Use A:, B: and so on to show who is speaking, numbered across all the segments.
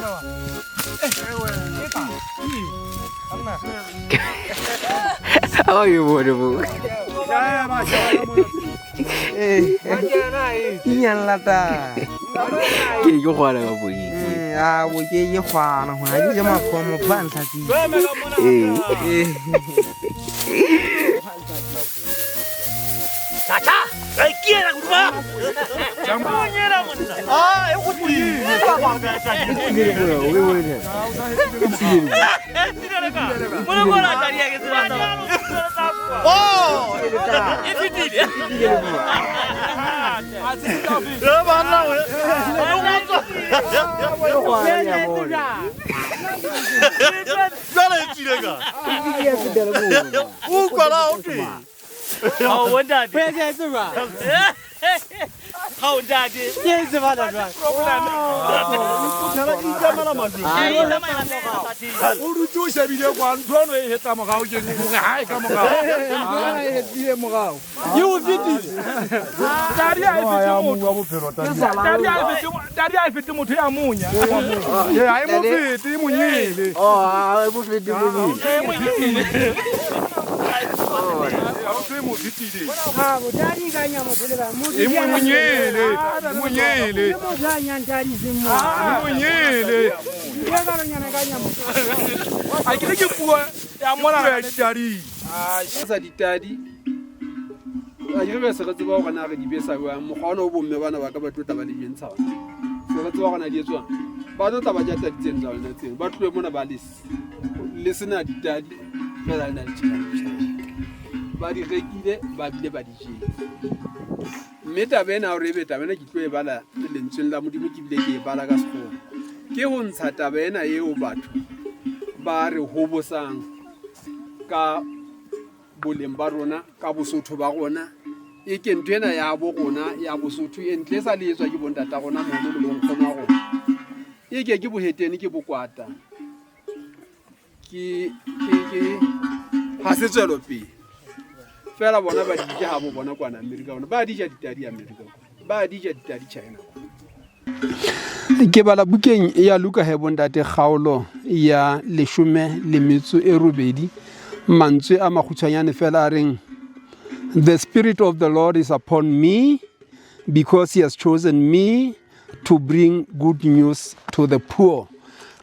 A: A ke bone bo.
B: Inyallata.
A: Ke ke gona ka bo ke.
B: A bo ke ke gwana gona ke je makgomo ba ntlhatsile.
A: Ee.
C: O dutse o shebile kwa ntho eno e hetla morago ke gore ga e ka morago e o fetile. Tadi a e fete motho, tadi a e fete motho ya monya, ga e mo fete, e monyele.
A: Oh, a mo fete mo.
C: E mo fetile, e monyele, e monyele, e monyele. A ke re ke puo ya mona ya ditadi.
D: Sa ditadi a ke re se re tseba gore na re di besa jwang, mokgwa ona o bomme bana ba ka ba tlo tla ba le jentsha ona, se re tseba gore na di etswang, ba tlo tla ba ja tadi tseno tsa lona tseno, ba tlohe mona ba le sena ditadi fela, le na le tjhelete, ba di rekile, ba bile ba di jele. Mme taba ena hore ebe taba ena ke tlo e bala lentsweng la Modimo, ke bile ke e bala ka Sekgowa, ke ho ntsha taba ena eo batho ba re hobosang ka boleng ba rona, ka Bosotho ba rona. E ke ntho ena ya bo rona ya Bosotho e ntle e sa le etswa ke bontata rona mono le bonkgono wa rona, e ke ke bohetene, ke bokwata, ke ha se tswelopele fela. Bona ba di ja ha bo bona kwana Amerika, bona ba di ja ditadi Amerika, ba di ja ditadi China. Ke bala bukeng ya Luka he bontate, kgaolo ya 18, mantswe a makgutshwanyane fela a reng, "The spirit of the Lord is upon me because he has chosen me to bring good news to the poor."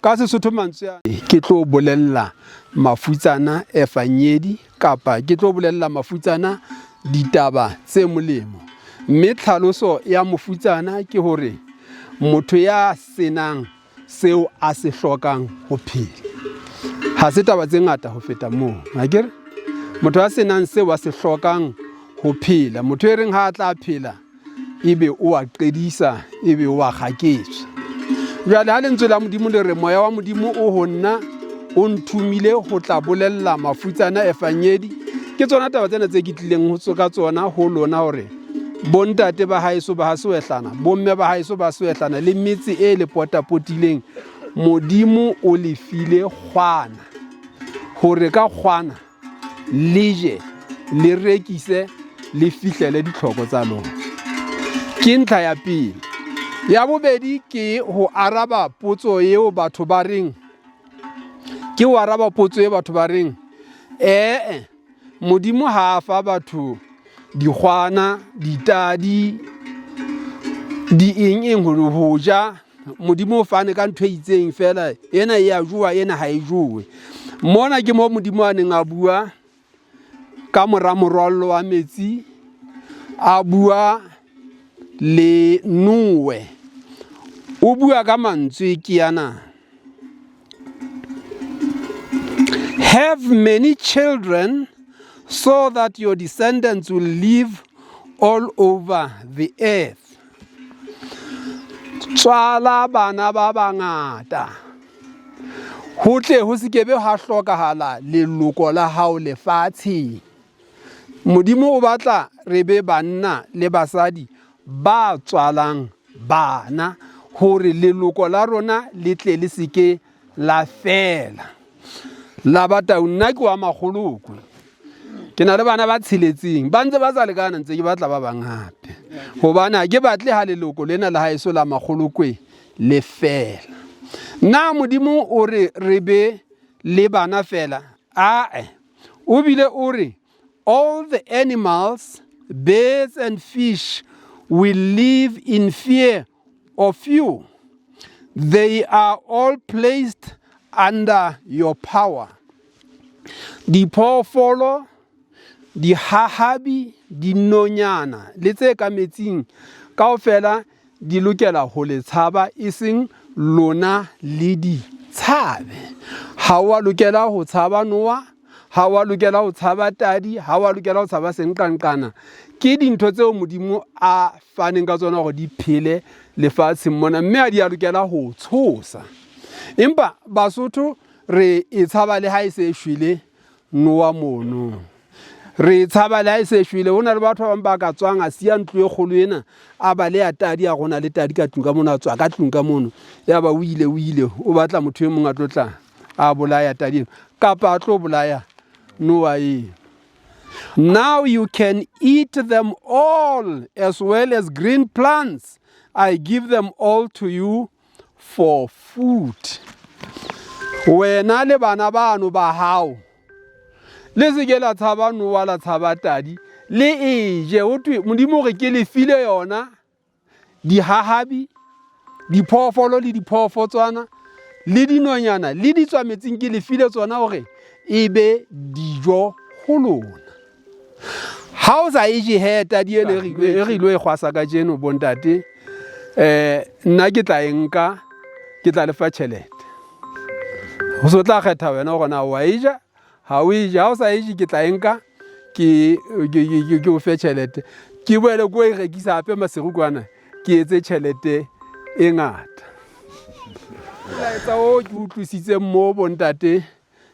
D: Ka Sesotho mantswe a, ke tlo bolella mafutsana efanyedi, kapa ke tlo bolella mafutsana ditaba tse molemo. Mme tlhaloso ya mofutsana ke hore motho ya senang seo a se hlokang ho phela. Ha se taba tse ngata ho feta moo, akere? Motho a senang seo a se hlokang ho phela, motho e reng ha a tla phela ebe o a qedisa, ebe o a kgaketswa. Jwale ha lentswe la Modimo le re, "Moya wa Modimo o ho nna, o nthomile ho tla bolella mafutsana efanyedi," ke tsona taba tsena tse ke tlileng ho ka tsona ho lona, hore bontate ba haeso ba ha Sewehlana, bomme ba haeso ba Sewehlana le metse e le potapotileng, Modimo o le file kgwana hore ka kgwana le je, le rekise, le fihlele ditlhoko tsa lona. Ke ntlha ya pele. Ya bobedi ke ho araba potso eo batho ba reng, ke ho araba potso e batho ba reng, ee, Modimo ha a fa batho dikgwana, ditadi, di eng eng ho ja, Modimo o fane ka ntho e itseng fela, ena e a jowa, ena ha e jowe. Mona ke mo Modimo a neng a bua ka mora morwallo wa metsi, a bua le Noe, o bua ka mantswe ke ana: "Have many children so that your descendants will live all over the earth." Tswala bana ba bangata, ho tle ho se kebe ha hlokahala leloko la hao lefatsheng. Modimo o batla re be banna le basadi ba tswalang bana hore leloko la rona le tle le se ke la fela. La Batau, nna ke wa Makgolokwe, ke na le bana ba tsheletseng, ba ntse ba sa lekana, ntse ke batla ba bang hape, hobane ha ke batle ha leloko lena la haeso la Makgolokwe le fela. Na Modimo o re re be le bana fela? Ae. O bile o re all the animals, birds and fish will live in fear of you. They are all placed under your power. Diphoofolo, dihahabi, dinonyana le tse ka metsing kaofela di lokela ho le tshaba, e seng lona le di tshabe. Ha wa lokela ho tshaba noa, ha wa lokela ho tshaba tadi, ha wa lokela ho tshaba senqanqana. Ke dintho tseo Modimo a faneng ka tsona hore di phele lefatsheng mona, mme ha di a lokela ho tshosa. Empa Basotho re e tshaba le ha e se e shwele noa mono. Re e tshaba le ha e se e shwele. Ho na le batho ba bang ba ka tswang a siya ntlo e kgolo ena, a ba le ya tadi, a rona le tadi ka tlung ka mono, a tswa ka tlung ka mono, ya ba o ile, o ile, o batla motho e mong a tlo tla a bolaya tadi eno, kapa a tlo bolaya noa eno. Now you can eat them all as well as green plants. I give them all to you for food. Wena le bana bano ba hao, le se ke la tshaba noa, la tshaba tadi, le e je. Ho thwe Modimo o re ke le file yona, dihahabi, diphoofolo le diphoofotswana, le dinonyana le ditswametsing, ke le file tsona hore e be dijo ho lona. Ha o sa e je he tadi eno e re ilo e kgwasa kajeno bontate, nna ke tla e nka, ke tla lefa tjhelete. Ho so tla kgetha wena hore na wa e ja, ha o e je. Ha o sa e je, ke tla e nka ke o fe tjhelete, ke boele ko e rekisa hape Maseru kwana, ke etse tjhelete e ngata. Molaetsa o ke utlwisitseng mo bontate,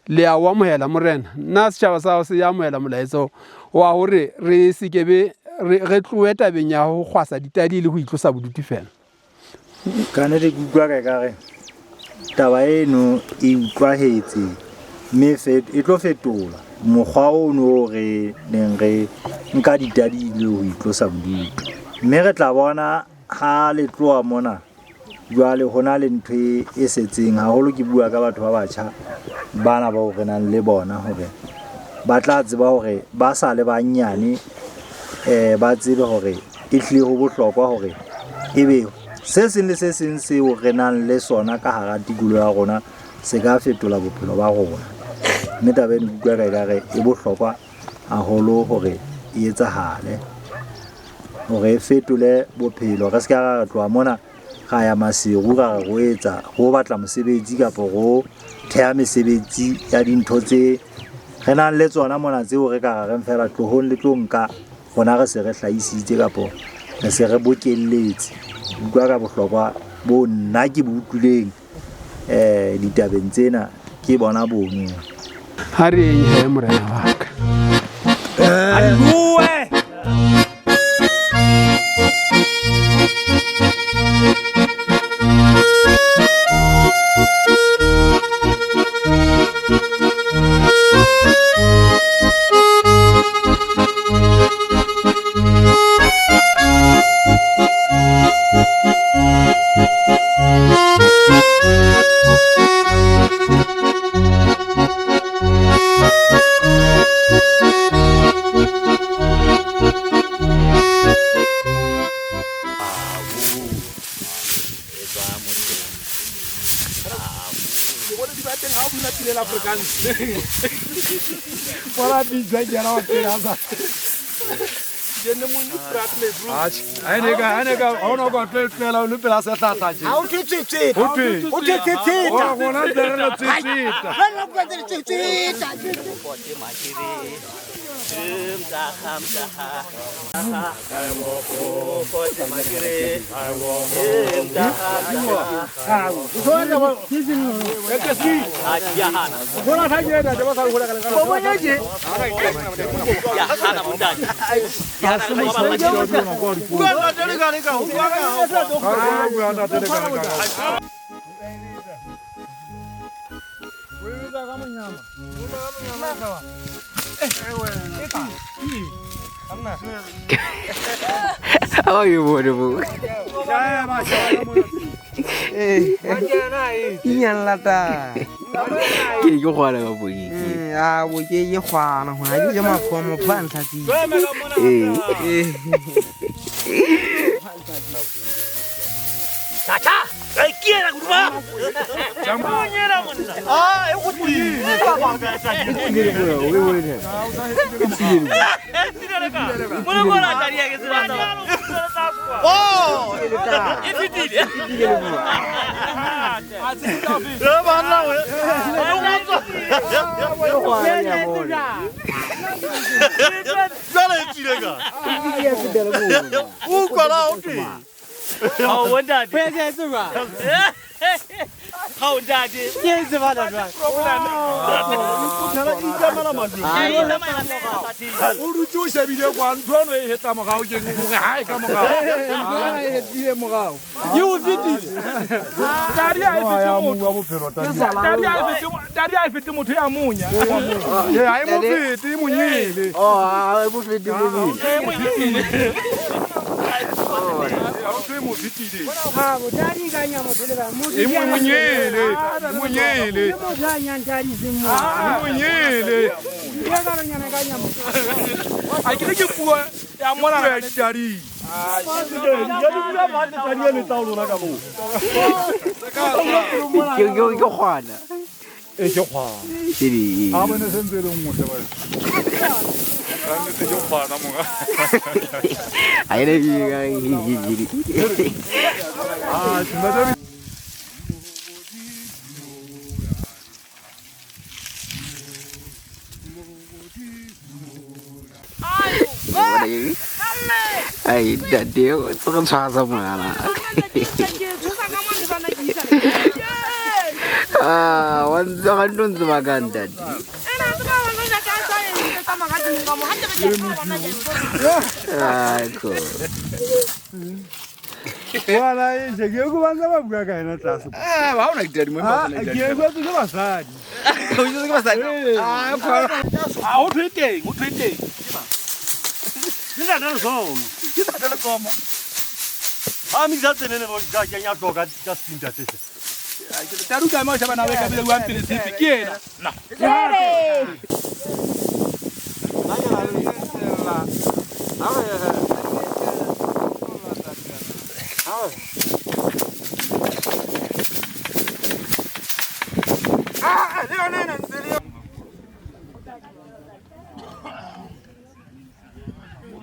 D: le a o amohela morena. Nna setjhaba sa hao se amohela molaetsa o wa hore re se ke be re tlohe tabeng ya ho kgwasa ditadi le ho itlosa bodutu fela.
B: Ka nnete ke utlwa ka ekare taba eno e utlwahetse, mme e tlo fetola mokgwa ono o re neng re nka ditadi le ho itlosa bodutu. Mme re tla bona ha le tloha mona jwale ho na le ntho e setseng haholo. Ke bua ka batho ba batjha bana bao re nang le bona, hore ba tla tseba hore ba sa le banyane, ba tsebe hore e hlile ho bohlokwa hore ebe se seng le se seng seo re nang le sona ka hara tikoloho ya rona se ka fetola bophelo ba rona. Mme taba eno ke utlwa ka ekare e bohlokwa haholo hore e etsahale, hore e fetole bophelo. Re se ka ra tloha mona ra ya Maseru ra re ro etsa, ro batla mosebetsi kapa ro theha mesebetsi ya dintho tse re nang le tsona mona, tseo re ka ra reng fela tlohong le tlo nka, rona re se re hlahisitse kapo re se re bokelletse. Utlwa ka bohlokwa bo nna ke bo utlwileng ditabeng tsena, ke bona bono.
D: Ha re eng he morena wa ka.
C: Bue.
A: Oh, you wonderful.
E: Inyalata.
A: Ke ke kgwana ka bo ke.
E: A bo ke ke kgwana hona ke je mafo motho a ntlhatsitse.
A: Eh.
F: Tata, e kiera kurba. Monyera monna. Ah, e go tile. Oh! E fitile. E banna we. Jwale e tsile ka. O kwala o teng. How ntate. How ntate.
E: Ke tsebana jwang?
C: O dutse o shebile kwa ntho eno e hetla morao ke hore ha e ka morao.
D: E hetile morao.
C: E o fetile. Tadi a e fete motho. Tadi a e fete motho ya monya.
A: Eh,
C: ha e mo fete, e monyele.
A: Oh, ha e mo fete monyele.
C: E monyele. E mo fetile.
G: Ha bo tadi ka nya motho le ba motho.
C: E monyele, monyele.
G: Motho a nyang tadi seng mo.
C: Monyele.
G: Ke ka nyana ka nya motho.
C: A ke ke puo ya mona ya ditadi.
A: Ke ke ke kgwana.
B: E ke kgwana.
A: Ke
B: A bone sentse le nngwe hle ba.
C: Ka nnete ke kgwana monga.
A: A ile ke ke.
B: Ah, tshimba
A: Ai, ntate, o tse tshwasa mogala. Ah, wa ntse ga ntse ntse ba ka ntate. Ah, ko.
B: Wala e je ke go bantsa ba bua ka ena tlase.
A: Ah, ba ona ditadi mo
B: Ah, ke go tse basadi.
A: O itse ke basadi. Ah, khona.
C: Ah, ho thwe teng, ho thwe teng.
F: Ke ntate le somo. Ke ntate le somo. Ha mi tsa tsene bo ka kenya hloka ka spinta tse.
C: Tadi ka mo shebana le ka bile buang pele sepe ke ena. Na.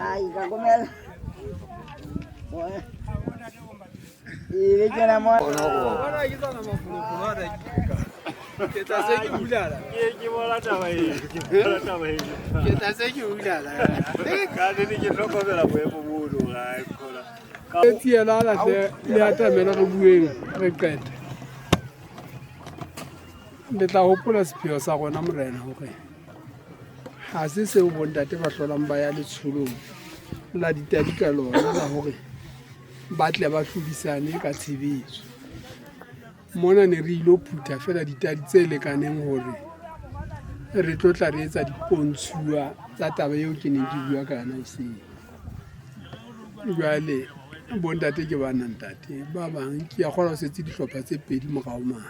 E: Ai, ka komela. E kena mo.
D: Bona ke tsana mafolofolo a dakika. Ke tla se ke hulala.
F: Ke bona taba e. Ke bona taba e.
D: Ke tla se ke hulala.
F: Ka nnete ke hlokomela boemo bono ga e khona.
D: Tsiela la tle le atamela re bueng re qete. Le tla hopola sepheo sa rona morena hore ha se seo bontate ba hlolang ba ya letsholong la ditadi ka lona la hore ba tle ba hlodisane ka tshebetso. Mona ne re ilo phutha fela ditadi tse lekaneng hore re tlo tla re etsa dipontshuwa tsa taba eo ke neng ke bua ka yona hoseng. Jwale bontate ke bana ntate ba bang ke a kgolwa ho setse dihlopha tse pedi morao mane.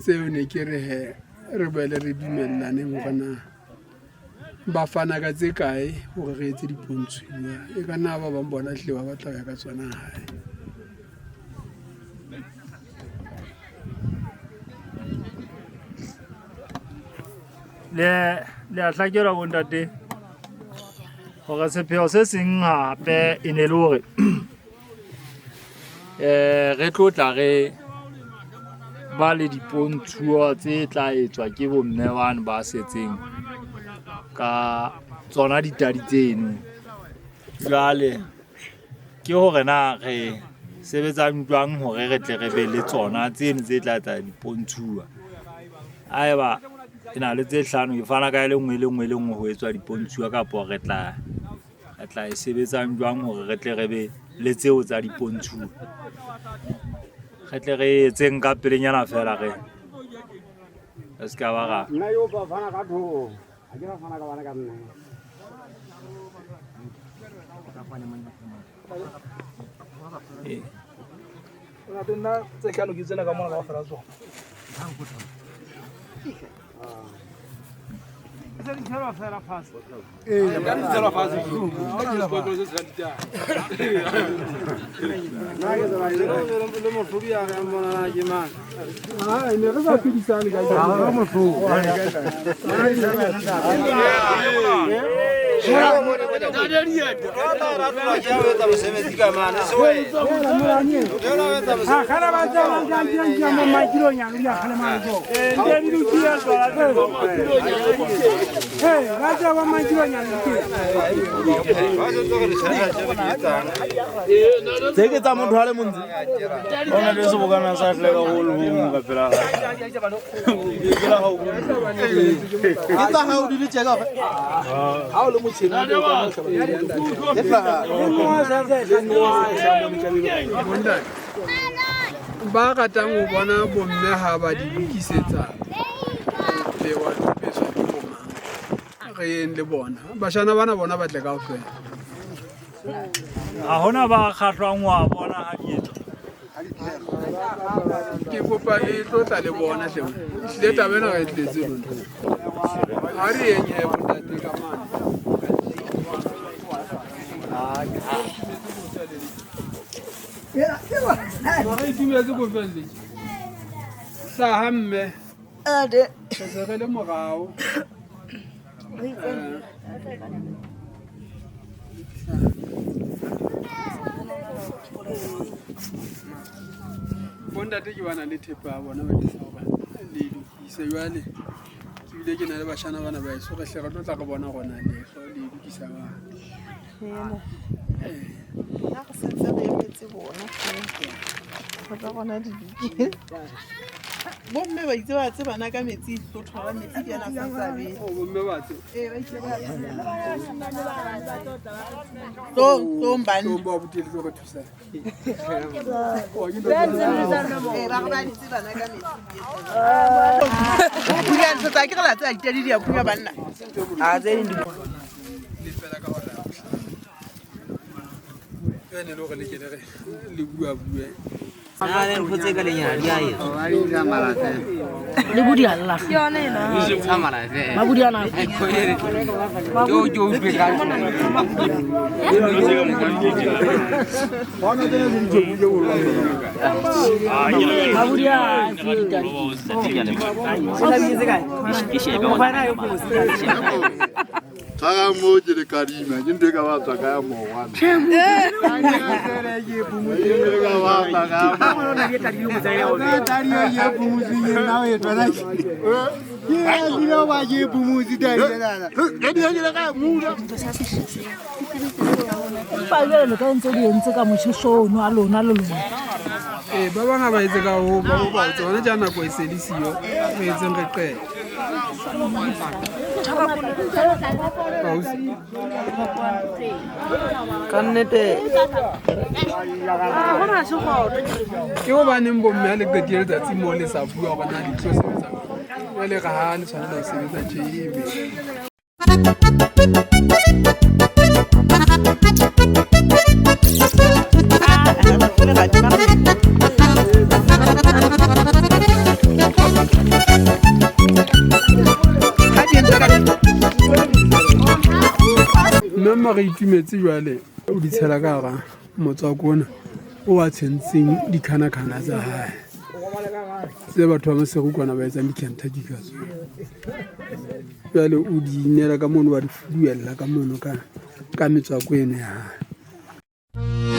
D: Tseo ne ke re he re boele re dumellaneng hore na ba fana ka tse kae hore re etse dipontshuwa. E ka nna ba bang bona hlile ba batla ho ya ka tsona hae.
B: Le le a hlakelwa bontate hore sepheo se seng hape e ne le hore re tlo tla re ba le dipontshuwa tse tla etswa ke bomme bano ba setseng ka tsona ditadi tseno. Jwale ke hore na re sebetsang jwang hore re tle re be le tsona tseno tse tla etsa dipontshuwa. Haeba ke na le tse hlano ke fana ka e le nngwe le nngwe le nngwe ho etswa dipontshuwa kapo re tla e sebetsang jwang hore re tle re be le tseo tsa dipontshuwa. Re tle re etseng ka pelenyana fela re se ka ba ra.
G: Nna yo ba fana ka tho. Ha ke ba fana ka bana ka nna.
C: Ntate nna tse tlhano ke tsena ka mona kaofela tsona.
B: Tse ke tsa motho a le montsi. Ona le sebokana sa hleka go le ho ka pela. Ke la hao. Ke tsa hao di le tjeka.
C: Ha o le motjhini o ka
D: ba ratang ho bona bomme ha ba di lokisetsa lewa peswa ke bomang re yeng le bona bashana bana bona batle kaofela
B: ha hona ba kgahlwang wa bona ha di etswa
D: ke kopa le tlo tla le bona hle ehlile taba ena re e tletse lona ha re yeng he bontate ka mane. Re itumetse ko felle hlaha mme re se re le morao. Bontate ke bana le thepa ya bona bakeng sa hore le lokise jwale ke bile ke na le bashana bana ba eso re hle re tlo tla re bona rona leihlo le lokisa ba.
H: Ha re sentse re emetse bona re tla bona di lokile. Bomme ba itse ba tsebana ka metsi tlo thola metsi ke ana sa tsabe.
D: Bomme ba tseba.
H: Ee ba itse ba tlo banna.
D: Tlo ba butele tlo re thusa.
H: Ee ba re ba tsebana ka metsi. Pula ntse tsa ke re la tsa ditadi di a phunya banna.
E: A tse di
D: le fela ka hora. Ene le hore le ke le re le bua bue.
E: Na le ntho tse ka lenyana di a etswa. Le bodi a lla.
I: Ke yone ena. Mabodi ana.
E: Jo jo utlwe ka.
I: Mabodi a.
J: Tshwara mo ke le kadima ke ntho e ka ba tswa ka ya mowa.
D: Ee ba bang ha ba etse ka ho ba ba tsona ja nako e se le siyo re etseng re qete.
E: Ka nnete
D: ke hobaneng bomme ha le qetile letsatsi moo le sa bua hore na le tlo sebetsa jwale re ha le tshwanela ho sebetsa tje ebe. Mme mma re itumetse jwale o di tshela ka hara motswako ona o a tshwentseng dikhanakgana tsa hae tse batho ba Maseru kwana ba etsang di-Kentucky ka tsona. Jwale o di inela ka mono wa di fuduella ka mono ka metswako eno ya hae.
J: Thank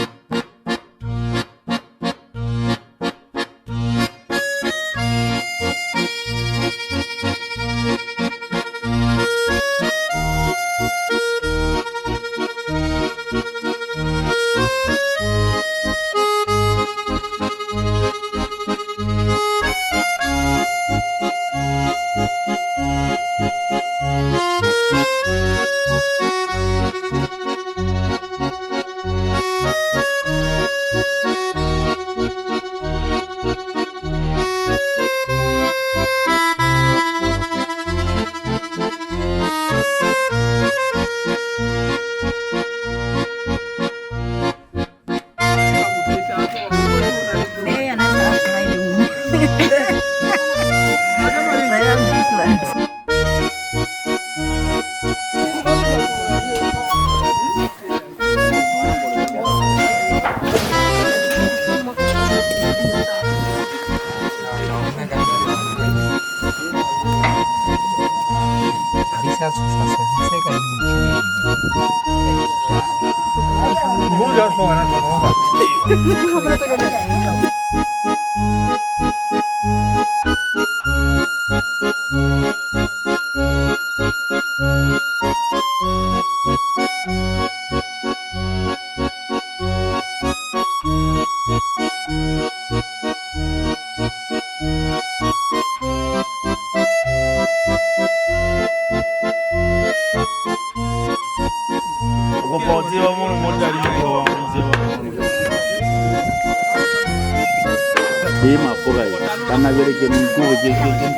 B: E mafura e kana jwale ke nkore ke ke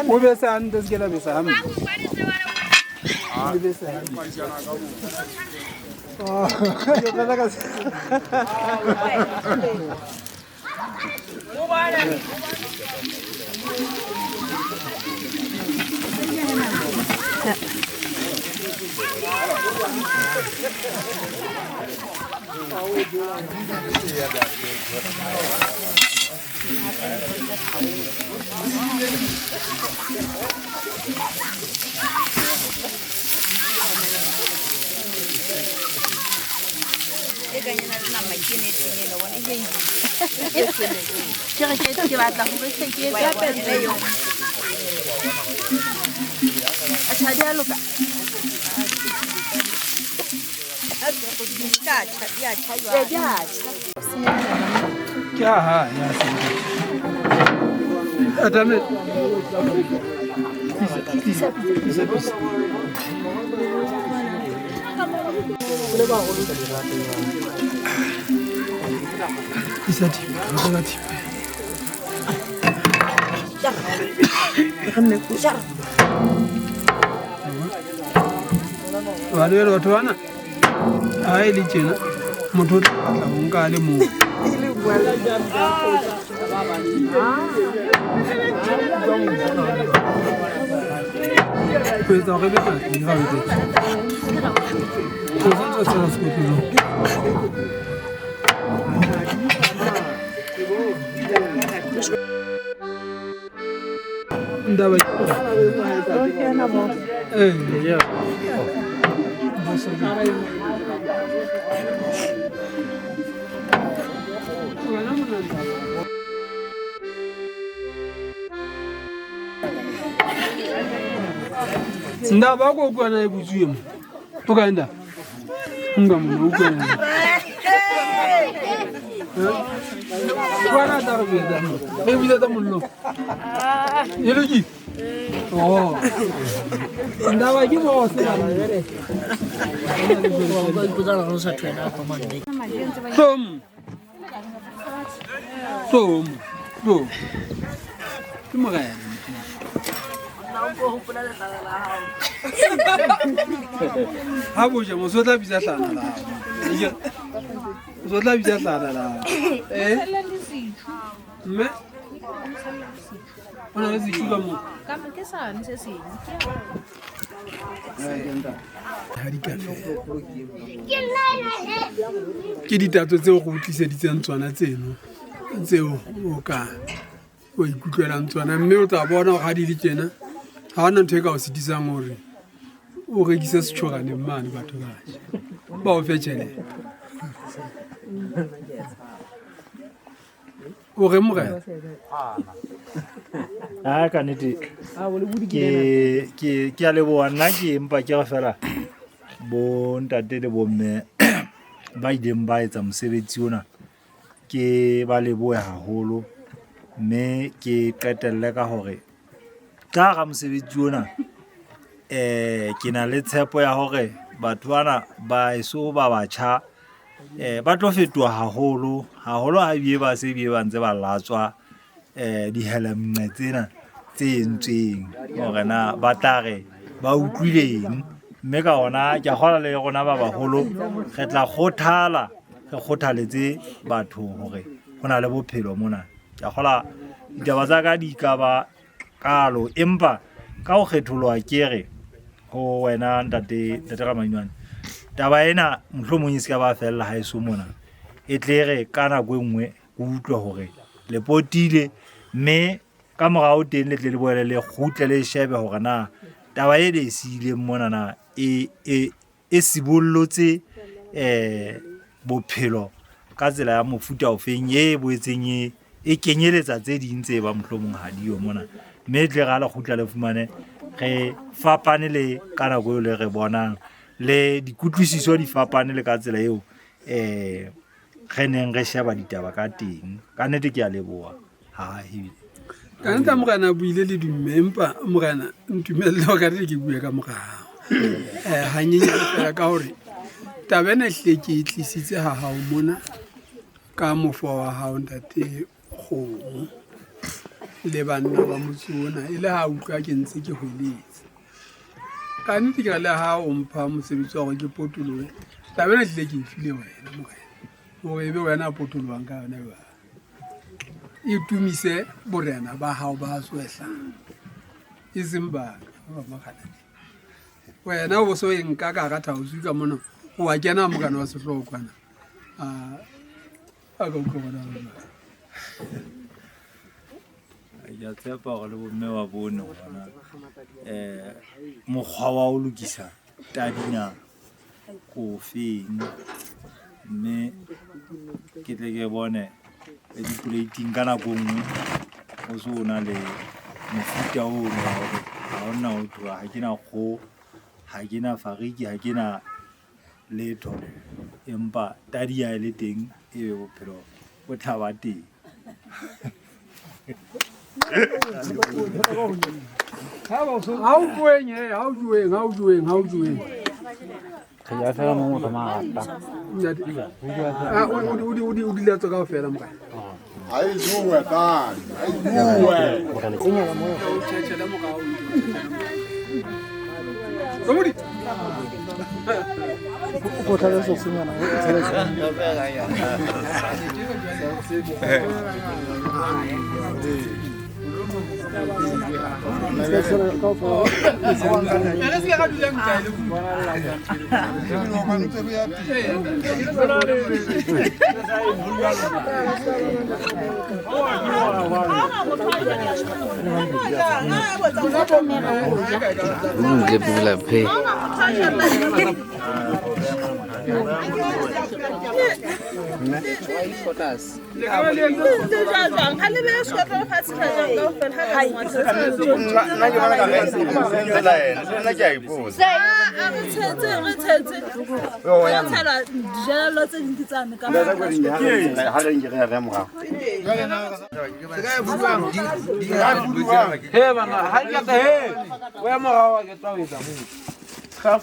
D: O bese hantle, se ke la besa hampe. Le bese hantle. Oh, ke qala ka Ke a ha ya se. Atame. Tisa tisa tisa. Tisa thipa, tisa thipa. Wa le batho bana. Ha e le tjena motho o tla batla ho nka a le mong. Ho etsa hore e be patsi ha o etsa tje. O santse o tshela sekotlolong. Ndaba eh yeah. Ndaba ko kwana e butsuwe mo. O ka nda. Nga mo o kwana. Kwana ta re beta. Re butsa ta mollo. E loki. Oh. Ndaba ke bo se ba. Tom. Tom. Tom. Ke morena. Ha boja mo so tla bitsa hlana la. O tla bitsa hlana la. Eh? Mme? O na le setjhu ka moo?
K: Ka mo ke sane se seng.
D: Ha di kafe. Ke ditatso tseo go tliseditseng tsona tseno tseo o ka o ikutlwelang tsona mme o tla bona hore ha di le tjena ha hona ntho e ka o sitisang hore o rekise setjhoraneng mane batho ba je ba o fe tjhelete. O re morena?
B: Ah, ka nnete ke a leboha nna ke empa ke re fela bo ntate le bo mme ba ileng ba etsa mosebetsi ona ke ba lebohe haholo Mme ke qetelle ka hore ka hara mosebetsi ona ke na le tshepo ya hore batho bana ba eso ba batjha ba tlo fetoha haholo haholo ha ebile ba se ebile ba ntse ba latswa dihelemnqe tsena tse entsweng hore na ba tla re ba utlwileng. Mme ka hona ke a kgolwa le rona ba baholo re tla kgothala, re kgothaletse batho hore ho na le bophelo mona. Ke a kgolwa ditaba tsa ka di ka ba kalo, empa ka ho kgetholoha ke re ho wena ntate Ramainwane, taba ena mohlomong e se ka ba fella haeso mona, e tle re ka nako e nngwe o utlwe hore le potile, mme ka morao teng le tle le boele le kgutle le shebe hore na taba e le e siileng mona na e sibollotse bophelo ka tsela ya mofuta ofeng e boetseng e kenyeletsa tse ding tse ba mohlomong ha diyo mona. Mme tle ra le kgutla le fumane re fapane le ka nako eo le re bonang, le dikutlwisiso di fapane le ka tsela eo re neng re sheba ditaba ka teng. Ka nnete ke a leboha. Ha ebile
D: Ka nnete morena buile le dumme, empa morena ntumelle hore ka nnete ke bue ka morao. Hanyenyane fela ka hore taba ena ehlile ke e tlisitse ha hao mona ka mofo wa hao ntate Kgomo le banna ba motse ona, e le ha utlwa ke ntse ke hweletse. Ka nnete ke re le ha o mpha mosebetsi wa hore ke potolohe, taba ena ehlile ke e file wena morena, hore ebe wena a potolohang ka yona jwale. E tumise borena ba hao ba Soehlang, e seng ba ka. Wena o so e nka ka hara Thaosu ka mona, o wa kena morena wa sehlooho kwana. A ka utlwa bona jwang.
B: Ke a tshepa hore le bomme ba bone hore mokgwa wa ho lokisa tadina ko feng, mme ke tle ke bone le dipoleiting ka nako e nngwe o so o na le mofuta ono wa hore ha hona ho thwa ha ke na kgoho, ha ke na fariki, ha ke na letho, empa tadi ya e le teng, ebe bophelo bo tla ba teng.
D: Ha o tloheng he, ha o tloheng, ha o tloheng, ha o tloheng.
G: Re ja fela mo motho marata.
D: O di latswa kaofela morena.
J: Ha e jowe tadi, ha e jowe.
D: O tjhetjhele morao. Somodi.
G: O tla se senyana, o tshele
D: Ka